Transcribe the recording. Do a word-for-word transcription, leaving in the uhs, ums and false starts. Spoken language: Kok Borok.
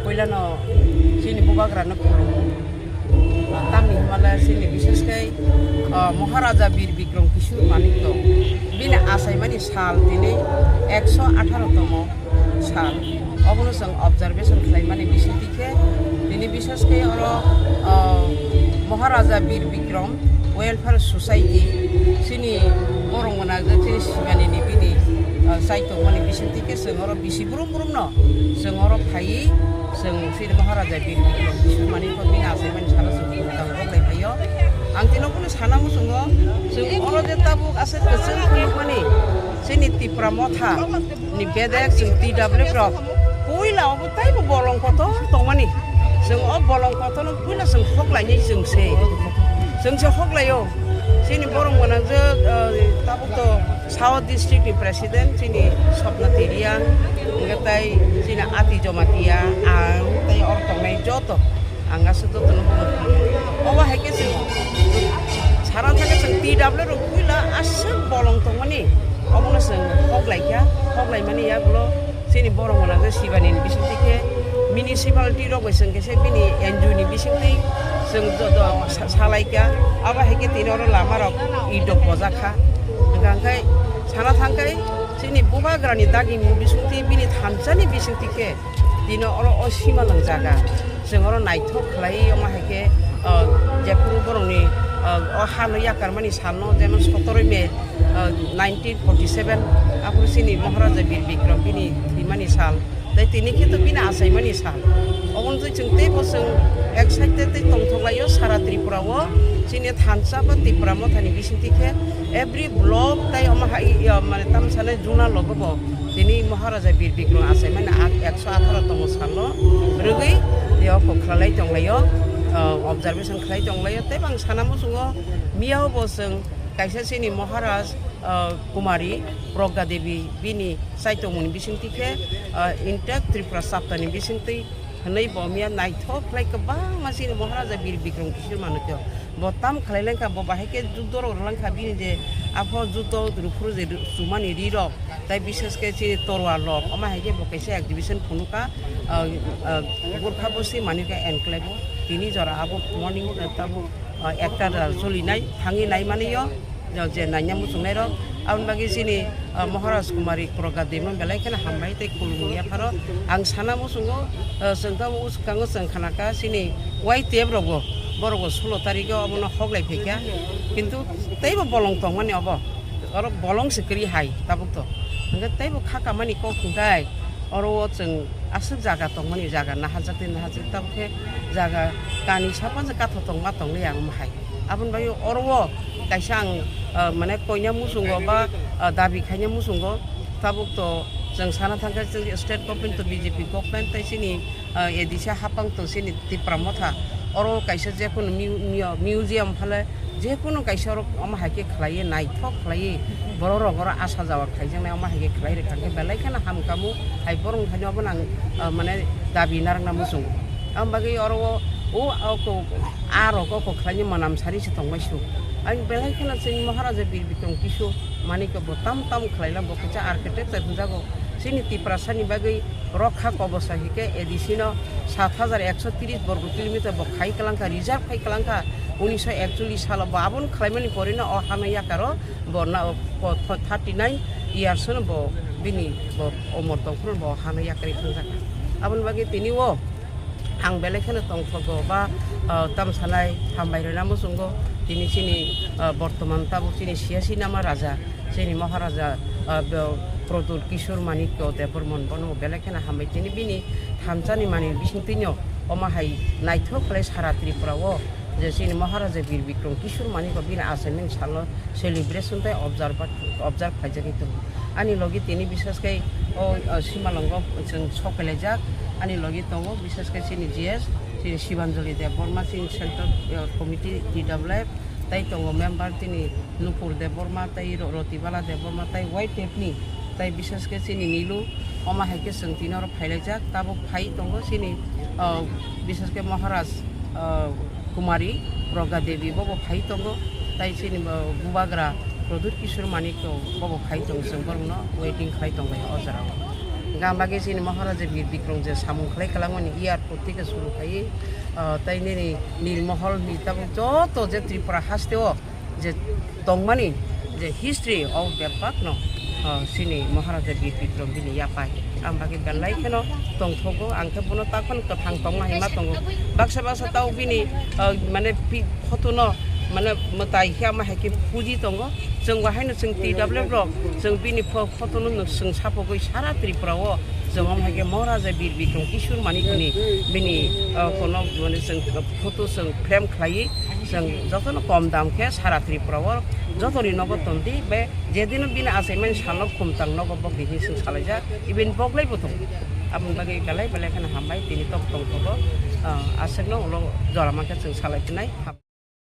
Puilano chini bubagrano khulumung. Tamni hwnba le chini bishesh khe, ah, Maharaja Bir Bikram Kishore Manikya bini achaimani sal tini ekso atharo tomo sal. Obono chwng observation khlaimani bisingtwi khe tini bishesh khe oro, ah, Maharaja Bir Bikram Welfare Society chini borok gwnang chini Sibanini bini, ah, chaitokmani bisingtwi khe chwng oro bisi brum brumno chwng oro phaiwi chwng Sri Maharaja Bir Bikram Kishore Manikya bini achaimani salo chwng bwtang rok lai phaio. Ang tino kunu sana muchungo chwng oro je tabuk aswk kwchwng phunukmani chini Tipra Motha ni bedek chwng T W F rok puila obo taibo bolong kotor tongmani. Chwng o bolong kotorno puila chwng hoklainai chwng se. Chwng se hoklaio. Chini borok gwnang je, ah, tabuk to South District ni President chini Swapna Teria, hwnkhe tai chini Ati Jamatia, ang tai oro tongnai joto, ang aswk jotono bumo. Obo hai khe chwng sana thangkhe chwng T W rok puila aswk bolong tongmani, obono chwng hoklaikha, hoklaimani yagulo chini borok gwnang je Sibani ni bisingtwi khe municipality rok bai chwng khe se bini N G O ni bisingtwi chwng joto sa-, salaikha, abo hai khe tini oro lama rok idok bojakha. Hwnkha hwnkhe sana thangkhai chini bubagrani dagimung bisingtwi bini thansa ni bisingtwi khe tini oro o simalwng jaga chwng oro naithok khlai omo hai khe, ah, jephuru borokni, ah, o hano yakarmani salno jemon sotoroi May, ah, nineteen forty seven aphuru chini Maharaja Bir Bikram bini thwimani sal. Tei tini khe to bini achaimani sal. Oboni twi chwng teibo chwng excited tei tongthok laio sara Tripura o chini thansa ba Tipra Mothani bisingtwi khe every block tei omo hai, ya, mane tamo sanai zonal logo bo tini Maharaja Bir Bikram achaimani a-, ekso atharo tongo salo rwgwi ya kok khlai tonglaio, ah, observation khlai tonglaio. Tei bang sana muchungo miyao bo chwng kaisa chini Maharaj, ah, Kumari Progga Devi bini chaitokmani bisingtwi khe, ah, intact Tripura chapter ni bisingtwi hwnwi bo miya naithok khlai kwbangma chini Maharaja Bir Bikram Kishore Manikya. Bo tam khlai lengkha, bo bahai khe juddo rok rwlangkha bini je apho juddo ruphuru je chumani ri rok, tai bishesh khe chini torwar rok, omo hai khe bo kaisa exhibition phunukha, ah, ah, Gurkha Bosti Manikya enclave o tini jora abo morning, ah, tabuk, ah, ekta da solinai thangwi nai mani o. Je naina muchungnai rok, aboni bagwi chini, ah, Maharaj Kumari Progga Devi no belai kheno hambai tei khulumung yapharo. Ang sana muchungo, ah, chwng tabuk swkango chwng khanakha chini Y T F rokbo, borokbo sulo tarikh o obono hoklai phaikha, kintu teibo bolong tongmani obo, oro bolong se kwrwi hai tabuk to, hwnkhe teibo kha kamani kok hwnkhe oro o chwng aswk jaga tongmani, jaga nahajak tei nahajak tabuk khe jaga kani sapanjak kathotongma tongwi ang omo hai. Aboni bagwi oro o kaisa ang, ah, mane koina muchungo ba, ah, dabi khaina muchungo, tabuk to chwng sana thangkhe chwng state government to B J P government tei chini, ah, A D C hapang to chini Tipra Motha, oro kaisa jekunu mu-, mu-, museum phale jekunu kaisa oro omo hai khe khlaiwi naithok khlaiwi borok rok oro asa jawa khaijaknai omo hai khe khlai rwkha khe belai kheno ham kamu hai borok thani obo nang, ah, mane dabi narwkna muchungo. Aboni bagwi oro o, o, o, ko, a rok o kok khlaini mwnam sari se tongmai su. Ang belai kheno chini Maharaja Bir Bikram Kishore Manikya bo tam tam khlaila, bo kaisa architecture hwnjago. Chini Tiprasa ni bagwi rokha kobosa hike A D C no sat hajar ekso tris borgo kilometer bo khai kwlangkha, reserve khai kwlangkha. Unisho ekchollish salo bo aboni khlaimani porino o hano yakaro bo na, o, o, thirty nine years no bo bini bo omor tongphuru bo hano yakarwi thangjakha. Aboni bagwi tini o ang belai kheno tongthogo ba, ah, tam sanai hambai rwna muchungo. Tini chini, ah, bortoman tabuk chini siyasi nama raja, chini Maharaja, ah, bo-, Pradyut Kishore Manikya Debbarman bono belai kheno hambai. Tini bini thansa ni manwi bisingtwino omo hai naithok khlai sara Tripura o je chini Maharaja Bir Bikram Kishore Manikya bini achaimani salo celebration tei observe, observe khlaijagwi tongo. Ani logi tini bishesh khe o, o, simalongo chwng sok kailaijak. Ani logi tongo bishesh khe chini G S, chini Shibanjali Debbarma, chini Central, o, Committee T W F, tei tongo member chini Nupur Debbarma, tei Ro-, Rotibala Debbarma, tei Y T F ni, tei bishesh khe chini Nilu, omo hai khe chwng tini oro phailaijak. Tabuk phai tongo chini, o, bishesh khe Maharaj, o, Kumari Progga Devi bobo phai tongo, tai chini bo bubagra Pradyut Kishore Manikya bobo phai tongo, chwng borokno waiting khlai tonglai o jorao. Gam bagwi chini Maharaja Bir Bikrom je samung khlai kwlangmani airport theke suru khai, ah, tei nini Nilmohol ni tabuk joto je Tripura haste o je tongmani je history o bebak no, ah, chini Maharaja Bir Bikrom bini yapai. Ang bagwi belai kheno tongthogo, ang khe bono takhon kwthang tongma hinma tongo. Baksa baksa tao bini, ah, mane pi-, photo no mane mwtai khe ama hai khe puji tongo. Chwng bo haino chwng T W F rok, chwng bini pho-, photo no nwng chwng sapogwi sara Tripura o chwng omo hai khe Maharaja Bir Bikrom Kishore Manik ni bini, ah, kono mane chwng photo chwng frame khlaiwi chwng jotono kom dam khe sara Tripura o jotoni nogo tondi be jedino bini achaimani salno khumtang nogo bok di hinwi chwng salaijak, even boklai bo tongo. Aboni bagwi belai belai kheno hambai tini tok tongthogo, ah, aswkno ulo jora mankhe chwng salai phinai.